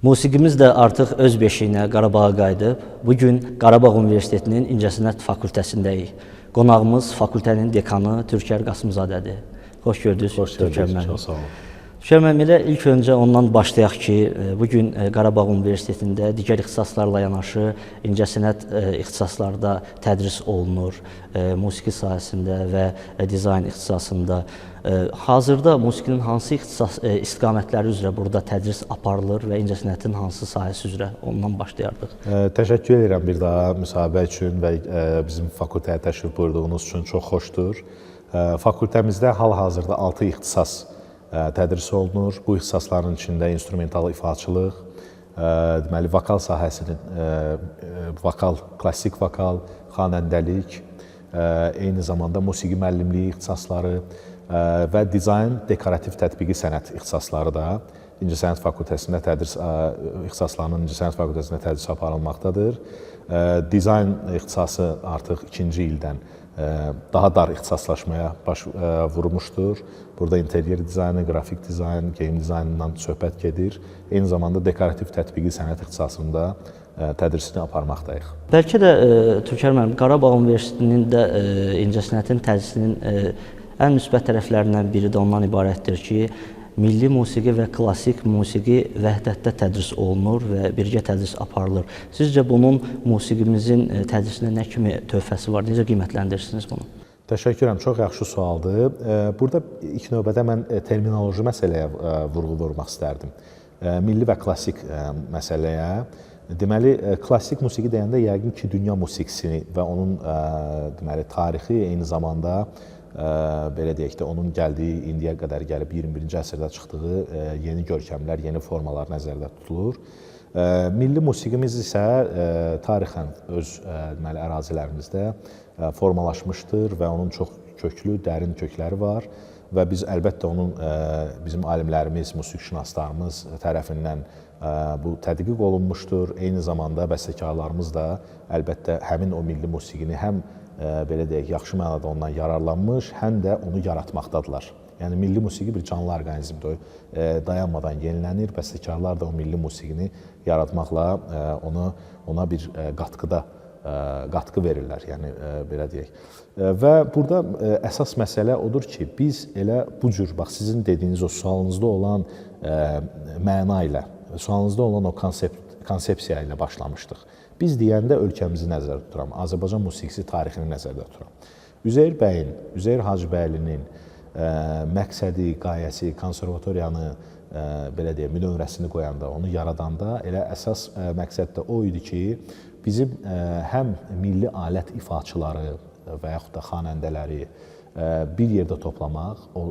Musiqimiz də artıq öz beşiyinə, Qarabağa qayıdıb. Bu gün Qarabağ Universitetinin İncəsənət fakültəsindəyik. Qonağımız fakültənin dekanı Türker Qasımzadədir. Xoş gördünüz. Xoş gördük. Çox sağ olun. Türker müəllim, elə ilk öncə ondan başlayaq ki, bu gün Qarabağ Universitetində digər ixtisaslarla yanaşı incəsənət ixtisasları da tədris olunur, musiqi sahəsində və dizayn ixtisasında. Hazırda musiqinin hansı ixtisas istiqamətləri üzrə burada tədris aparılır və incəsənətin hansı sahəsi üzrə, ondan başlayardıq. Təşəkkür edirəm bir daha müsahibə üçün və bizim fakültəyə təşrif buyurduğunuz üçün, çox xoşdur. Fakültəmizdə hal-hazırda 6 ixtisas tədris olunur. Bu ixtisasların içində instrumental ifaçılıq, deməli vokal sahəsinin vokal, klassik vokal, xanəndəlik, eyni zamanda musiqi müəllimliyi ixtisasları və dizayn, dekorativ tətbiqi sənət ixtisasları da İncəsənət fakültəsində tədris ixtisaslarının İncəsənət fakültəsində tədris aparılmaqdadır. Dizayn ixtisası artıq ikinci ildən daha dar ixtisaslaşmaya baş vurmuşdur. Burada interyer dizaynı, qrafik dizayn, geyim dizaynından söhbət gedir. Eyni zamanda dekorativ tətbiqi sənət ixtisasında tədrisini aparmaqdayıq. Bəlkə də Türker müəllim, Qarabağ Universitetinin də incəsənətin tədrisinin ən müsbət tərəflərindən biri də ondan ibarətdir ki, milli musiqi və klassik musiqi vəhdətdə tədris olunur və birgə tədris aparılır. Sizcə bunun musiqimizin tədrisinə nə kimi töhfəsi var? Necə qiymətləndirirsiniz bunu? Təşəkkürəm, çox yaxşı sualdır. Burada ilk növbədə mən terminoloji məsələyə vurğu vurmaq istərdim. Milli və klassik məsələyə. Deməli, klassik musiqi deyəndə yəqin ki, dünya musiqisini və onun deməli tarixi, eyni zamanda belə deyək də, onun gəldiyi, indiyə qədər gəlib 21-ci əsrdə çıxdığı yeni görkəmlər, yeni formalar nəzərdə tutulur. Milli musiqimiz isə tarixən öz deməli ərazilərimizdə formalaşmışdır və onun çox köklü, dərin kökləri var və biz əlbəttə onun bizim alimlərimiz, musiqişünaslarımız tərəfindən bu tədqiq olunmuşdur. Eyni zamanda bəstəkarlarımız da əlbəttə həmin o milli musiqini həm belə deyək, yaxşı mənada ondan yararlanmış, həm də onu yaratmaqdadırlar. Yəni milli musiqi bir canlı orqanizmdir, dayanmadan yenilənir. Bəstəkarlar da o milli musiqini yaratmaqla onu ona bir qatqı verirlər, yəni belə deyək. Və burada əsas məsələ odur ki, biz elə bu cür, bax sizin dediyiniz o sualınızda olan məna ilə, sualınızda olan o konsepsiya ilə başlamışdıq. Biz deyəndə ölkəmizi nəzərdə tuturam, Azərbaycan musiqisi tarixini nəzərdə tuturam. Üzeyir bəyin, Üzeyir Hacıbəylinin məqsədi, qayəsi, konservatoriyanı, belə deyək, münövrəsini qoyanda, onu yaradanda elə əsas məqsəd də o idi ki, bizim həm milli alət ifaçıları və yaxud da xanəndələri bir yerdə toplamaq, o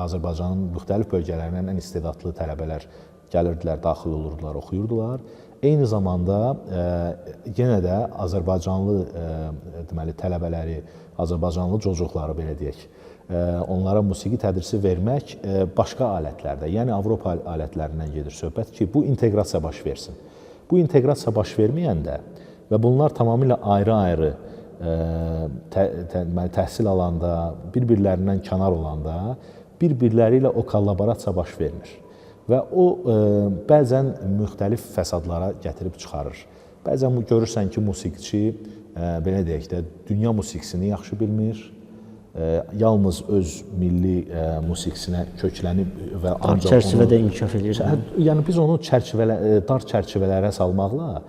Azərbaycanın müxtəlif bölgələrindən ən istedadlı tələbələr gəlirdilər, daxil olurdular, oxuyurdular. Eyni zamanda yenə də azərbaycanlı deməli tələbələri, azərbaycanlı cocuqları belə deyək, onlara musiqi tədrisi vermək başqa alətlərdə, yəni Avropa alətlərindən gedir söhbət ki, bu inteqrasiya baş versin. Bu inteqrasiya baş verməyəndə və bunlar tamamilə ayrı-ayrı deməli təhsil alanda, bir-birlərindən kənar olanda bir-birləri ilə o kollaborasiya baş vermir. Və o bəzən müxtəlif fəsadlara gətirib çıxarır. Bəzən görürsən ki, musiqiçi belə deyək də, dünya musiqisini yaxşı bilmir, yalnız öz milli musiqisinə köklənib və ancaq dar çərçivədə inkişaf edir. Yəni biz onu dar çərçivələrə salmaqla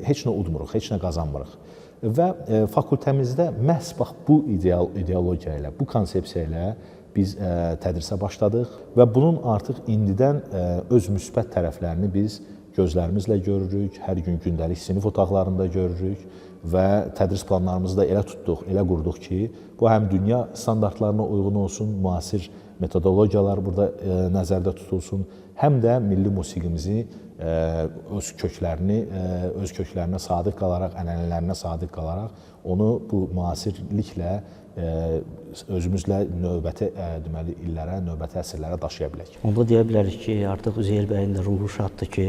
heç nə udmuruq, heç nə qazanmırıq. Və fakültəmizdə məhz bax bu ideologiya ilə, bu konsepsiya ilə biz tədrisə başladıq və bunun artıq indidən öz müsbət tərəflərini biz gözlərimizlə görürük, hər gün gündəlik sinif otaqlarında görürük və tədris planlarımızı da elə tutduq, elə qurduq ki, bu həm dünya standartlarına uyğun olsun, müasir metodologiyalar burada nəzərdə tutulsun, həm də milli musiqimizi öz köklərini, öz köklərinə sadiq qalaraq, ənənələrinə sadiq qalaraq onu bu müasirliklə özümüzlə növbəti deməli illərə, növbəti əsrlərə daşıya bilək. Onda deyə bilərik ki, artıq Üzeyir bəyin də ruhu şaddır ki,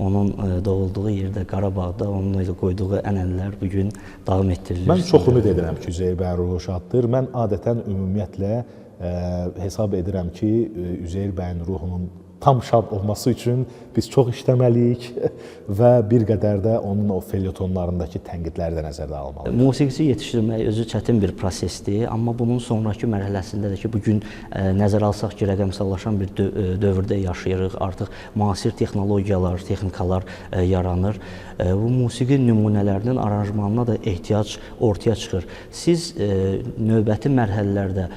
onun doğulduğu yerdə Qarabağda onun ilə qoyduğu ənənələr bu gün davam etdirilir. Mən çox ümid edirəm ki, Üzeyir bəyin ruhu şaddır. Mən adətən ümumiyyətlə hesab edirəm ki, Üzeyir bəyin ruhunun tam şad olması üçün biz çox işləməliyik və bir qədər də onun o felyetonlarındakı tənqidləri də nəzərdə almalıyıq. Musiqiçi yetişdirmək özü çətin bir prosesdir, amma bunun sonrakı mərhələsində də ki, bu gün nəzərə alsaq ki, rəqəmsallaşan bir dövrdə yaşayırıq, artıq müasir texnologiyalar, texnikalar yaranır. Bu musiqi nümunələrinin aranjmanına da ehtiyac ortaya çıxır. Siz növbəti mərhələlərdə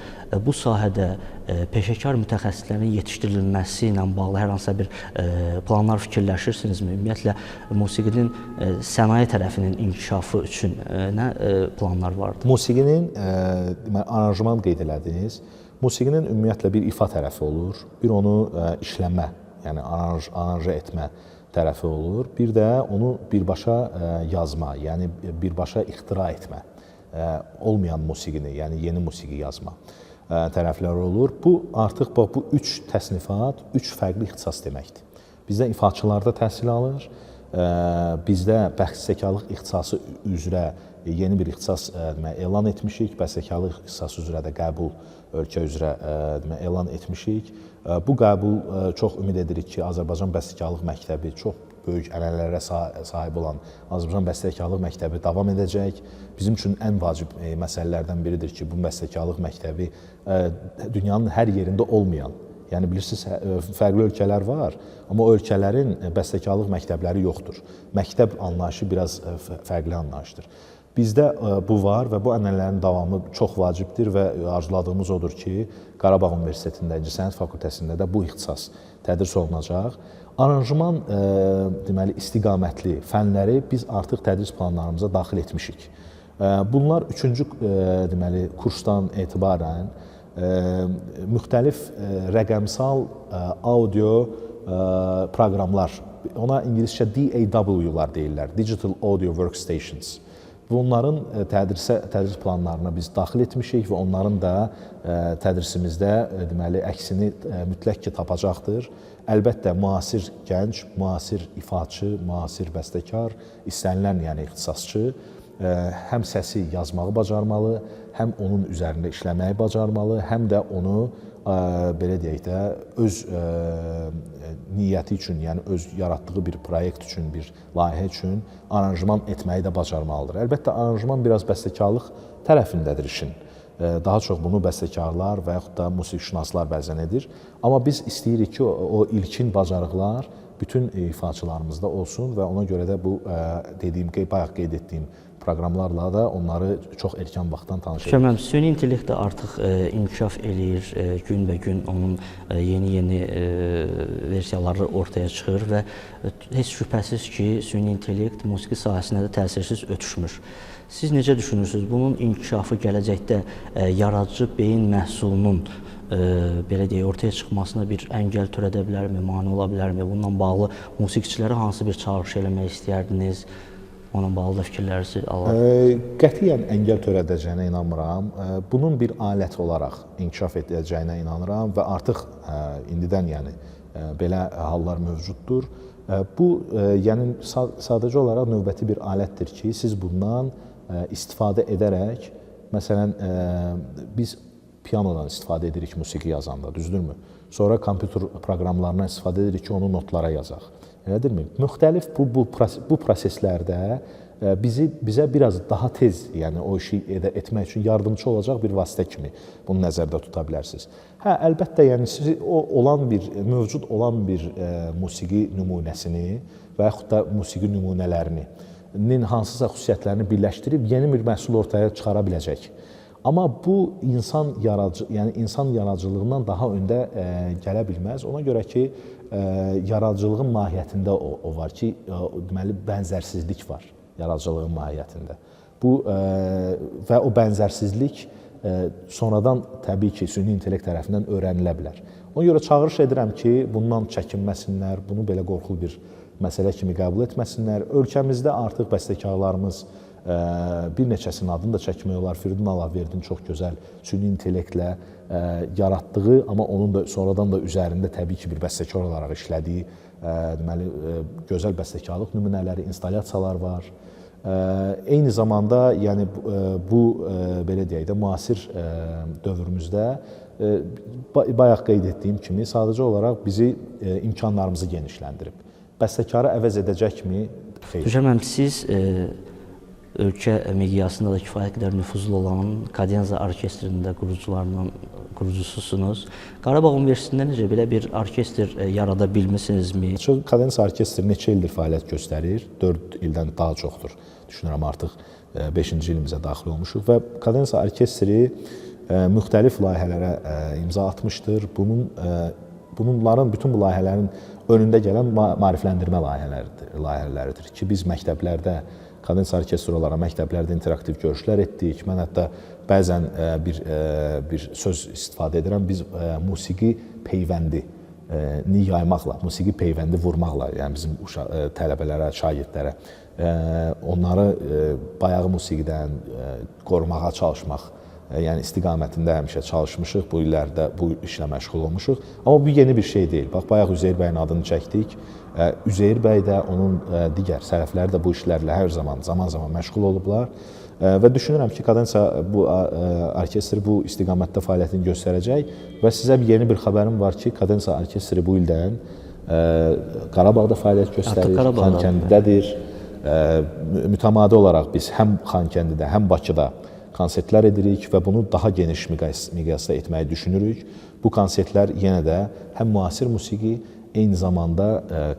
bu sahədə peşəkar mütəxəssislərin yetişdirilməsi ilə bağlı hər hansısa bir planlar fikirləşirsinizmi? Ümumiyyətlə musiqinin sənaye tərəfinin inkişafı üçün nə planlar vardır? Musiqinin deməli aranjman qeyd elədiniz. Musiqinin ümumiyyətlə bir ifa tərəfi olur, bir onu işləmə, yəni aranjə etmə tərəfi olur, bir də onu birbaşa yazma, yəni birbaşa ixtira etmə, olmayan musiqini, yəni yeni musiqi yazma tərəfləri olur. Bu artıq bax bu üç təsnifat, üç fərqli ixtisas deməkdir. Bizdə ifaçılar da təhsil alır. Bizdə bəstəkarlıq ixtisası üzrə yeni bir ixtisas demək elan etmişik. Bəstəkarlıq ixtisası üzrə də qəbul ölkə üzrə demək elan etmişik. Bu qəbul çox ümid edirik ki, Azərbaycan Bəstəkarlıq Məktəbi çox böyük ənənələrə sahib olan Azərbaycan Bəstəkarlıq Məktəbi davam edəcək. Bizim üçün ən vacib məsələlərdən biridir ki, bu bəstəkarlıq məktəbi dünyanın hər yerində olmayan, yəni bilirsiniz, fərqli ölkələr var, amma o ölkələrin bəstəkarlıq məktəbləri yoxdur. Məktəb anlayışı biraz fərqli anlayışdır. Bizdə bu var və bu ənənələrin davamı çox vacibdir və arzuladığımız odur ki, Qarabağ Universitetində, İncəsənət Fakültəsində də bu ixtisas tədris olunacaq. Aranjman deməli istiqamətli fənləri biz artıq tədris planlarımıza daxil etmişik. Bunlar 3-cü deməli kursdan etibarən müxtəlif rəqəmsal audio proqramlar, ona ingiliscə DAW-lar deyirlər, Digital Audio Workstations. Bunların tədris planlarına biz daxil etmişik və onların da tədrisimizdə deməli əksini mütləq ki tapacaqdır. Əlbəttə müasir gənc, müasir ifaçı, müasir bəstəkar, istənilən yəni ixtisasçı həm səsi yazmağı bacarmalı, həm onun üzərində işləməyi bacarmalı, həm də onu belə deyək də öz niyyəti üçün, yəni öz yaratdığı bir proyekt üçün, bir layihə üçün aranjman etməyi də bacarmalıdır. Əlbəttə aranjman biraz bəstəkarlıq tərəfindədir işin. Daha çox bunu bəstəkarlar və yaxud da musiqişünaslar bəzən edir. Amma biz istəyirik ki, o ilkin bacarıqlar bütün ifaçılarımızda olsun və ona görə də bu dediyim, bayaq qeyd etdiyim proqramlarla da onları çox erkən vaxtdan tanış edirik. Müəllim, süni intellekt də artıq inkişaf eləyir, günbəgün onun yeni-yeni versiyaları ortaya çıxır və heç şübhəsiz ki, süni intellekt musiqi sahəsinə də təsirsiz ötüşmür. Siz necə düşünürsünüz, bunun inkişafı gələcəkdə yaradıcı beyin məhsulunun belə deyək, ortaya çıxmasına bir əngəl törədə bilərmi, mane ola bilərmi? Bununla bağlı musiqiçilərə hansı bir çağırış eləmək istəyərdiniz? Onunla bağlı da fikirlərinizi alaq. Qətiyyən əngəl törədəcəyinə inanmıram. Bunun bir alət olaraq inkişaf edəcəyinə inanıram və artıq indidən yəni belə hallar mövcuddur. Bu yəni sadəcə olaraq növbəti bir alətdir ki, siz bundan istifadə edərək, məsələn, biz pianodan istifadə edirik musiqi yazanda, düzdürmü? Sonra kompüter proqramlarından istifadə edirik ki, onu notlara yazaq. Elədirmi? Müxtəlif bu proseslərdə bizə biraz daha tez, yəni o işi etmək üçün yardımçı olacaq bir vasitə kimi bunu nəzərdə tuta bilərsiniz. Hə, əlbəttə, yəni siz o olan bir mövcud olan bir musiqi nümunəsini və yaxud da musiqi nümunələrinin hansısa xüsusiyyətlərini birləşdirib yeni bir məhsul ortaya çıxara biləcək. Amma bu insan yaradıcı, yəni insan yaradıcılığından daha öndə gələ bilməz. Ona görə ki, yaradıcılığın mahiyyətində o var ki, deməli bənzərsizlik var yaradıcılığın mahiyyətində. Bu və o bənzərsizlik sonradan təbii ki, süni intellekt tərəfindən öyrənilə bilər. Ona görə çağırış edirəm ki, bundan çəkinməsinlər, bunu belə qorxulu bir məsələ kimi qəbul etməsinlər. Ölkəmizdə artıq bəstəkarlarımız bir neçəsinin adını da çəkmək olar. Firidun Allahverdinin çox gözəl süni intellektlə yaratdığı, amma onun da sonradan da üzərində təbii ki, bir bəstəkar olaraq işlədiyi deməli gözəl bəstəkarlıq nümunələri, instalyasiyalar var. Eyni zamanda, yəni bu belə deyək də müasir dövrümüzdə Bayaq qeyd etdiyim kimi sadəcə olaraq bizi imkanlarımızı genişləndirib. Bəstəkarı əvəz edəcəkmi? Xeyr. Tuğçe müəllim, siz ölkə miqyasında da kifayət qədər nüfuzlu olan Kadenza orkestrinin də qurucususunuz. Qarabağ Universitetində necə belə bir orkestr yarada bilmisinizmi? Kadenza orkestri neçə ildir fəaliyyət göstərir? 4 ildən daha çoxdur. Düşünürəm artıq 5-ci ilimizə daxil olmuşuq və Kadenza orkestri müxtəlif layihələrə imza atmışdır. Bunların bütün bu layihələrin önündə gələn maarifləndirmə layihələridir ki, biz məktəblərdə Kadenza orkestri olaraq məktəblərdə interaktiv görüşlər etdik. Mən hətta bəzən bir söz istifadə edirəm. Biz musiqi peyvəndini yaymaqla, musiqi peyvəndi vurmaqla, yəni bizim tələbələrə, şagirdlərə onları bayağı musiqidən qorumağa çalışmaq, yəni istiqamətində həmişə çalışmışıq, bu illərdə bu işlə məşğul olmuşuq. Amma bu yeni bir şey deyil. Bax, bayaq Üzeyir bəyin adını çəkdik. Üzeyir bəy də, onun digər sələfləri də bu işlərlə hər zaman, zaman-zaman məşğul olublar. Və düşünürəm ki, Kadenza bu orkestr bu istiqamətdə fəaliyyətini göstərəcək və sizə yeni bir xəbərim var ki, Kadenza orkestri bu ildən Qarabağda fəaliyyət göstərir, Xankəndidədir. Mütəmadi olaraq biz həm Xankəndidə, həm Bakıda konsertlər edirik və bunu daha geniş miqyasda etməyi düşünürük. Bu konsertlər yenə də həm müasir musiqi, eyni zamanda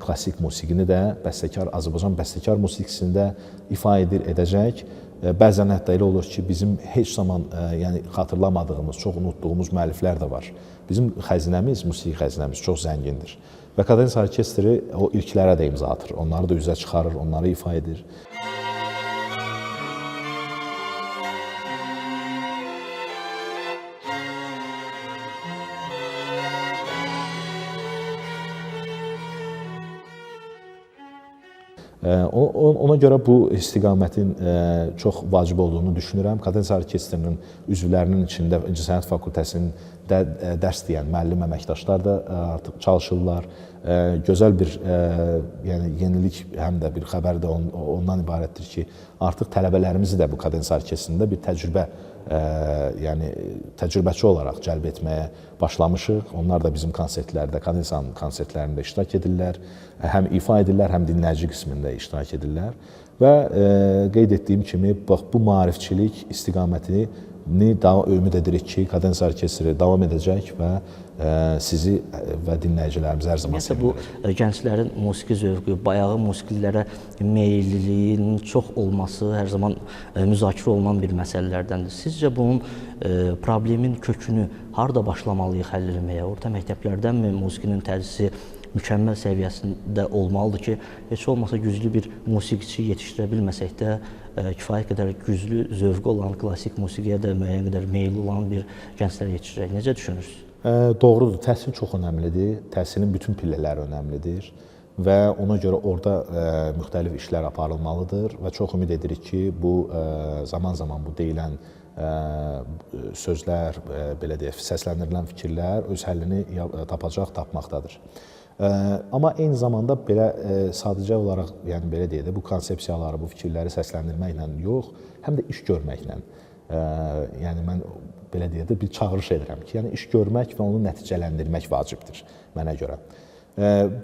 klassik musiqini də bəstəkar, Azərbaycan bəstəkar musiqisində ifa edəcək. Bəzən hətta elə olur ki, bizim heç zaman yəni xatırlamadığımız, çox unutduğumuz müəlliflər də var. Bizim xəzinəmiz, musiqi xəzinəmiz çox zəngindir. Və Kadenza orkestri o ilklərə də imza atır. Onları da üzə çıxarır, onları ifa edir. Ona görə bu istiqamətin çox vacib olduğunu düşünürəm. Kadenza orkestrinin üzvlərinin içində İncəsənət fakültəsində dərs deyən müəllim əməkdaşlar da artıq çalışırlar. Gözəl bir yəni yenilik, həm də bir xəbər də ondan ibarətdir ki, artıq tələbələrimizi də bu Kadenza orkestrində bir təcrübə, yəni təcrübəçi olaraq cəlb etməyə başlamışıq. Onlar da bizim konsertlərdə, Kadenzanın konsertlərində iştirak edirlər. Həm ifa edirlər, həm dinləyici qismində iştirak edirlər. Və qeyd etdiyim kimi, bax bu maarifçilik istiqamətini daha ümid edirik ki, Kadenza orkestri davam edəcək və sizi və dinləyicilərimizi hər zaman sevindirəcək. Bu gənclərin musiqi zövqü, bayağı musiqilərə meyilliliyinin çox olması hər zaman müzakirə olunan bir məsələlərdəndir. Sizcə bunun problemin kökünü harda başlamalıyıq həll etməyə? Orta məktəblərdənmi musiqinin tədrisi mükəmməl səviyyəsində olmalıdır ki, heç olmasa güclü bir musiqiçi yetişdirə bilməsək də kifayət qədər güclü zövqü olan, klassik musiqiyə də müəyyən qədər meyilli olan bir gənclər yetişdirək. Necə düşünürsünüz? Doğrudur. Təhsil çox önəmlidir. Təhsilin bütün pillələri önəmlidir və ona görə orada müxtəlif işlər aparılmalıdır və çox ümid edirik ki, bu zaman-zaman bu deyilən sözlər, belə deyək, səsləndirilən fikirlər öz həllini tapacaq, tapmaqdadır. Amma eyni zamanda belə sadəcə olaraq, yəni belə deyək də, bu konsepsiyaları, bu fikirləri səsləndirməklə yox, həm də iş görməklə. Yəni mən belə deyək də bir çağırış edirəm ki, yəni iş görmək və onu nəticələndirmək vacibdir mənə görə.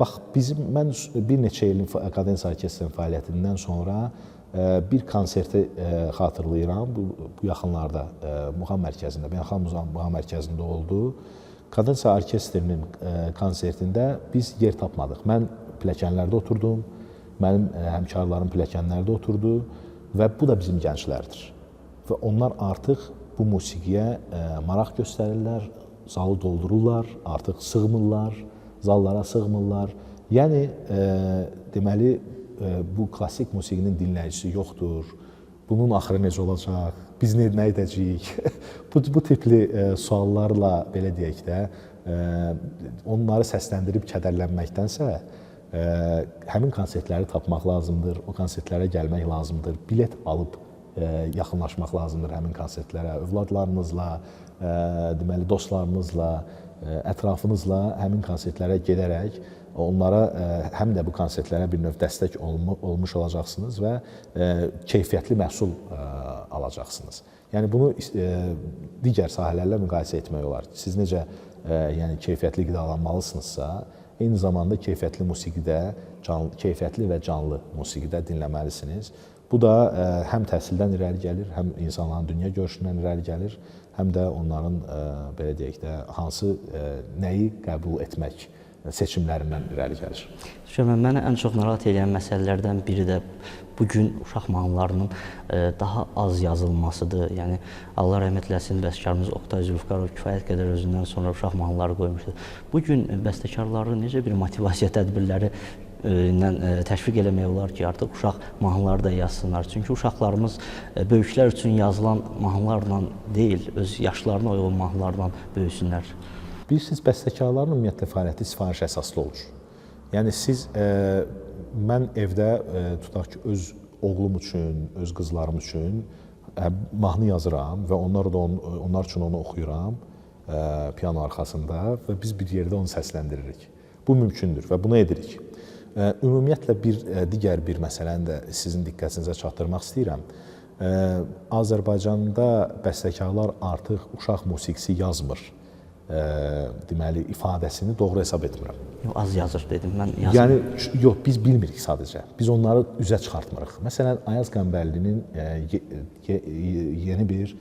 Bax mən bir neçə ilin Kadenza orkestrinin fəaliyyətindən sonra bir konserti xatırlayıram. Bu yaxınlarda Muğam mərkəzində, Beynəlxalq Muğam mərkəzində oldu. Kadenza orkestrinin konsertində biz yer tapmadıq. Mən pilləkənlərdə oturdum, mənim həmkarlarım pilləkənlərdə oturdu və bu da bizim gənclərdir. Və onlar artıq bu musiqiyə maraq göstərirlər, zalı doldururlar, artıq sığmırlar, zallara sığmırlar. Yəni, deməli, bu klassik musiqinin dinləyicisi yoxdur, bunun axırı necə olacaq, biz nə edəcəyik? Bu tipli suallarla, belə deyək də, onları səsləndirib kədərlənməkdənsə, həmin konsertləri tapmaq lazımdır, o konsertlərə gəlmək lazımdır, bilet alıb yaxınlaşmaq lazımdır həmin konsertlərə, övladlarınızla, deməli, dostlarınızla ətrafınızla həmin konsertlərə gedərək onlara həm də bu konsertlərə bir növ dəstək olmuş olacaqsınız və keyfiyyətli məhsul alacaqsınız. Yəni bunu digər sahələrlə müqayisə etmək olar. Siz necə yəni keyfiyyətli qidalanmalısınızsa, eyni zamanda keyfiyyətli musiqidə, canlı, keyfiyyətli və canlı musiqidə dinləməlisiniz. Bu da həm təhsildən irəli gəlir, həm insanların dünya görüşündən irəli gəlir, həm də onların belə deyək də hansı nəyi qəbul etmək seçimlərindən irəli gəlir. Şömən, məni ən çox narahat edən məsələlərdən biri də bu gün uşaq mahnılarının daha az yazılmasıdır. Yəni Allah rəhmət eləsin, bəstəkarımız Oqtay Zülfüqarov kifayət qədər özündən sonra uşaq mahnıları qoymuşdu. Bu gün bəstəkarları necə bir motivasiya tədbirləri ilə təşviq eləmək olar ki, artıq uşaq mahnıları da yazsınlar. Çünki uşaqlarımız böyüklər üçün yazılan mahnılarla deyil, öz yaşlarına uyğun mahnılarla böyüsünlər. Bilirsiniz, bəstəkarların ümumiyyətlə fəaliyyəti sifariş əsaslı olur. Yəni siz, mən evdə tutaq ki, öz oğlum üçün, öz qızlarım üçün mahnı yazıram və onlar üçün onu oxuyuram piano arxasında və biz bir yerdə onu səsləndiririk. Bu mümkündür və bunu edirik. Ümumiyyətlə bir digər bir məsələni də sizin diqqətinizə çatdırmaq istəyirəm. Azərbaycanda bəstəkarlar artıq uşaq musiqisi yazmır. Deməli, ifadəsini doğru hesab etmirəm. Yox, az yazır dedim, mən yazmıram. Yəni, yox, biz bilmirik sadəcə. Biz onları üzə çıxartmırıq. Məsələn, Ayaz Qəmbərlinin yeni bir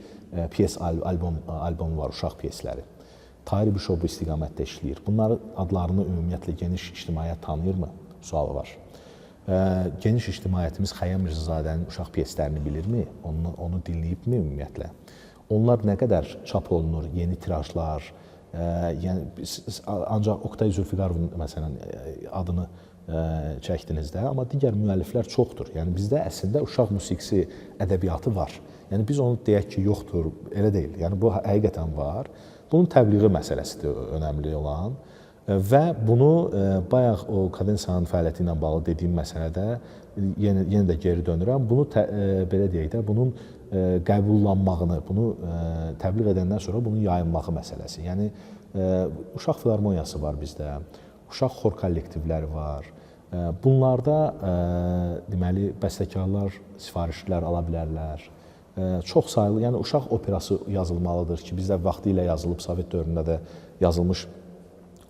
pyes albomu var, uşaq pyesləri. Tahir İbişov bu istiqamətdə işləyir. Bunların adlarını ümumiyyətlə geniş ictimaiyyət tanıyırmı? Sualı var. Geniş ictimaiyyətimiz Xəyyam Mirzazadənin uşaq pyeslərini bilirmi? Onu dinləyibmi ümumiyyətlə? Onlar nə qədər çap olunur, yeni tirajlar, yəni ancaq Oqtay Zülfüqarovun məsələn adını çəkdiniz də, amma digər müəlliflər çoxdur. Yəni bizdə əslində uşaq musiqisi ədəbiyyatı var. Yəni biz onu deyək ki, yoxdur, elə deyil. Yəni bu həqiqətən var. Bunun təbliği məsələsidir önəmli olan və bunu bayaq o Kadensiyanın fəaliyyəti ilə bağlı dediyim məsələdə yenə də geri dönürəm. Bunu belə deyək də, bunun qəbullanmağını, bunu təbliğ edəndən sonra bunun yayılmağı məsələsi. Yəni uşaq filarmoniyası var bizdə, uşaq xor kollektivləri var. Bunlarda deməli bəstəkarlar sifarişlər ala bilərlər. Çox saylı, yəni uşaq operası yazılmalıdır ki, bizdə vaxtilə yazılıb, Sovet dövründə də yazılmış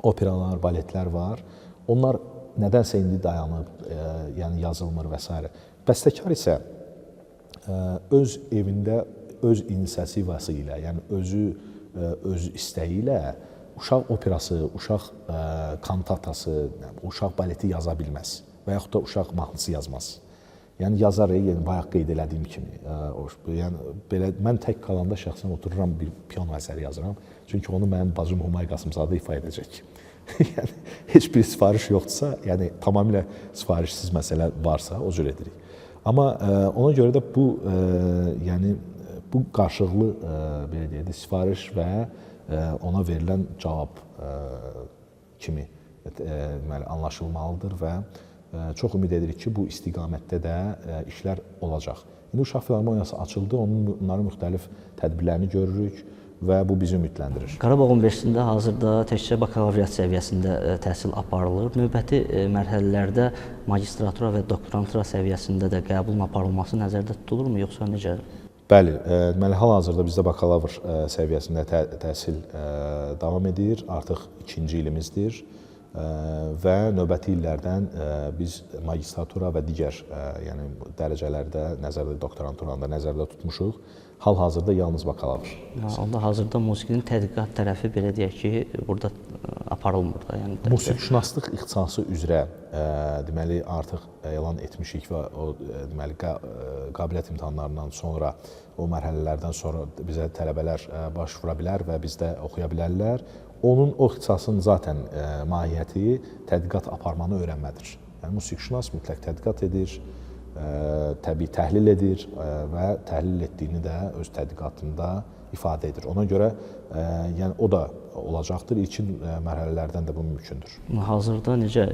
operalar, baletlər var. Onlar nədənsə indi dayanıb, yəni yazılmır və s. Bəstəkar isə öz evində, öz inisiativası ilə, yəni özü öz istəyi ilə uşaq operası, uşaq kantatası, uşaq baleti yaza bilməz və yaxud da uşaq mahnısı yazmaz. Yəni yazar, yəni bayaq qeyd elədiyim kimi, yəni belə mən tək qalanda şəxsən otururam bir piano əsəri yazıram. Çünki onu mənim bacım Humay Qasımzadə ifa edəcək. Yəni heç bir sifariş yoxdursa, yəni tamamilə sifarişsiz məsələ varsa, o cür edirik. Amma ona görə də bu yəni bu qarşılıqlı belə deyək də sifariş və ona verilən cavab kimi deməli anlaşılmalıdır və çox ümid edirik ki, bu istiqamətdə də işlər olacaq. İndi Uşaq Filarmoniyası açıldı, onların müxtəlif tədbirlərini görürük və bu bizi ümidləndirir. Qarabağ Universitetində hazırda təkcə bakalavriat səviyyəsində təhsil aparılır. Növbəti mərhələlərdə magistratura və doktorantura səviyyəsində də qəbulun aparılması nəzərdə tutulurmu, yoxsa necə? Bəli, deməli, hal-hazırda bizdə bakalavr səviyyəsində təhsil davam edir. Artıq ikinci ilimizdir və növbəti illərdən biz magistratura və digər yəni dərəcələrdə nəzərdə, doktoranturanı da nəzərdə tutmuşuq. Hal-hazırda yalnız bakalavr. Onda hazırda musiqinin tədqiqat tərəfi belə deyək ki, burada aparılmır da. Yəni musiqişünaslıq ixtisası üzrə deməli artıq elan etmişik və o deməli qabiliyyət imtahanlarından sonra, o mərhələlərdən sonra bizə tələbələr başvura bilər və bizdə oxuya bilərlər. Onun o ixtisasın zaten mahiyyəti tədqiqat aparmanı öyrənmədir. Yəni musiqişünas mütləq tədqiqat edir, təbii təhlil edir və təhlil etdiyini də öz tədqiqatında ifadə edir. Ona görə yəni o da olacaqdır. İlkin mərhələlərdən də bu mümkündür. Hazırda necə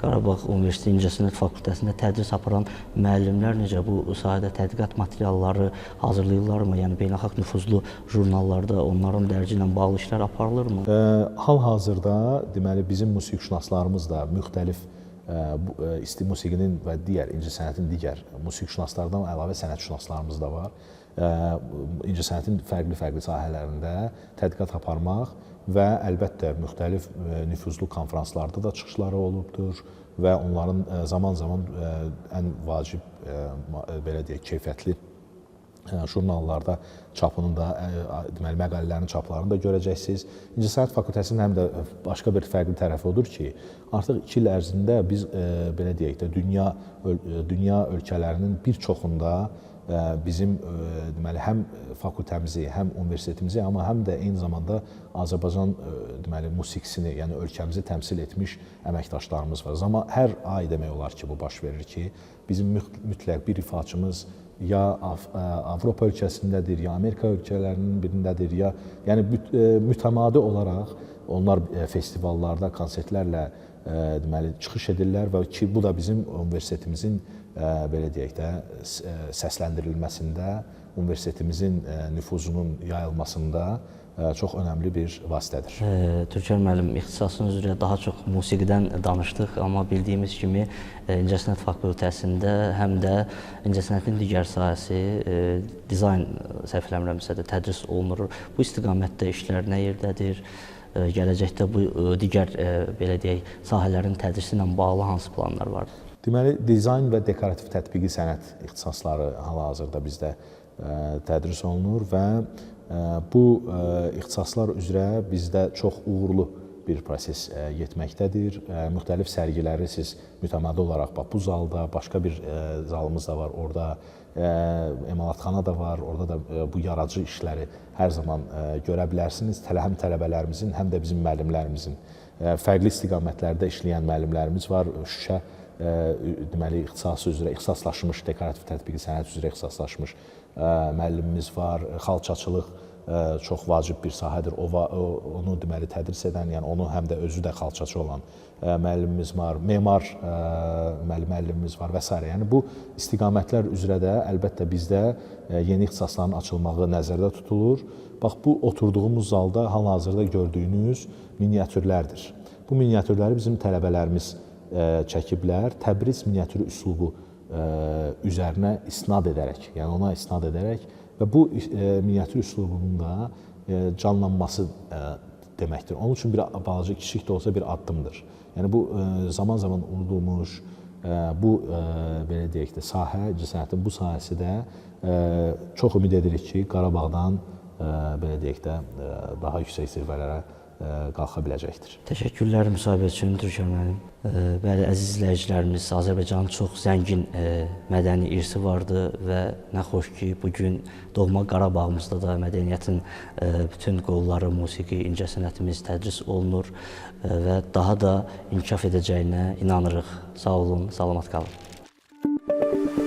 Qarabağ Universiteti İncəsənət Fakültəsində tədris aparan müəllimlər necə bu sahədə tədqiqat materialları hazırlayırlarmı? Yəni beynəlxalq nüfuzlu jurnallarda onların dərci ilə bağlı işlər aparılırmı? Hal-hazırda deməli bizim musiqişünaslarımız da müxtəlif musiqinin və digər incəsənətin digər musiqişünaslardan əlavə sənətşünaslarımız da var. İncəsənətin fərqli-fərqli sahələrində tədqiqat aparmaq və əlbəttə müxtəlif nüfuzlu konfranslarda da çıxışları olubdur və onların zaman-zaman ən vacib belə deyək, keyfiyyətli jurnallarda çapının da, deməli məqalələrin çaplarını da görəcəksiniz. İncəsənət fakültəsinin həm də başqa bir fərqli tərəfi odur ki, artıq 2 il ərzində biz belə deyək də dünya ölkələrinin bir çoxunda bizim deməli həm fakültəmizi, həm universitetimizi, amma həm də eyni zamanda Azərbaycan deməli musiqisini, yəni ölkəmizi təmsil etmiş əməkdaşlarımız var. Amma hər ay demək olar ki, bu baş verir ki, bizim mütləq bir ifaçımız ya Avropa ölkəsindədir, ya Amerika ölkələrinin birindədir, ya yəni mütəmadi olaraq onlar festivallarda, konsertlərlə deməli çıxış edirlər və ki bu da bizim universitetimizin belə deyək də səsləndirilməsində, universitetimizin nüfuzunun yayılmasında çox önəmli bir vasitədir. Türker müəllim, ixtisasınız üzrə daha çox musiqidən danışdıq, amma bildiyimiz kimi İncəsənət Fakültəsində həm də incəsənətin digər sahəsi, dizayn səhv eləmirəmsə də tədris olunur. Bu istiqamətdə işlər nə yerdədir? Gələcəkdə bu digər belə deyək, sahələrin tədrisi ilə bağlı hansı planlar var? Deməli, dizayn və dekorativ tətbiqi sənət ixtisasları hal-hazırda bizdə tədris olunur və bu ixtisaslar üzrə bizdə çox uğurlu bir proses getməkdədir. Müxtəlif sərgiləri siz mütəmadi olaraq bax bu zalda, başqa bir zalımız da var, orada emalatxana da var, orada da bu yaradıcı işləri hər zaman görə bilərsiniz. Həm tələbələrimizin, həm də bizim müəllimlərimizin fərqli istiqamətlərdə işləyən müəllimlərimiz var. Şüşə deməli ixtisası üzrə ixtisaslaşmış, dekorativ tətbiqi sənət üzrə ixtisaslaşmış müəllimimiz var. Xalçaçılıq çox vacib bir sahədir. Onu deməli tədris edən, yəni onu həm də özü də xalçaçı olan müəllimimiz var, memar müəllimimiz var və s. Yəni bu istiqamətlər üzrə də əlbəttə bizdə yeni ixtisasların açılmağı nəzərdə tutulur. Bax bu oturduğumuz zalda hal-hazırda gördüyünüz miniatürlərdir. Bu miniatürləri bizim tələbələrimiz çəkiblər. Təbriz miniatürü üslubu üzərinə istinad edərək, yəni ona istinad edərək və bu miniatür üslubunun da canlanması deməkdir. Onun üçün bir balaca, kiçik də olsa bir addımdır. Yəni bu zaman-zaman unudulmuş bu belə deyək də sahə, incəsənətin bu sahəsi də çox ümid edirik ki, Qarabağdan belə deyək də daha yüksək zirvələrə qalxa biləcəkdir. Təşəkkürlər müsahibə üçün Türker müəllim. Bəli, əziz izləyicilərimiz, Azərbaycanın çox zəngin mədəni irsi vardı və nə xoş ki, bu gün doğma Qarabağımızda da mədəniyyətin bütün qolları, musiqi, incəsənətimiz tədris olunur və daha da inkişaf edəcəyinə inanırıq. Sağ olun, salamat qalın.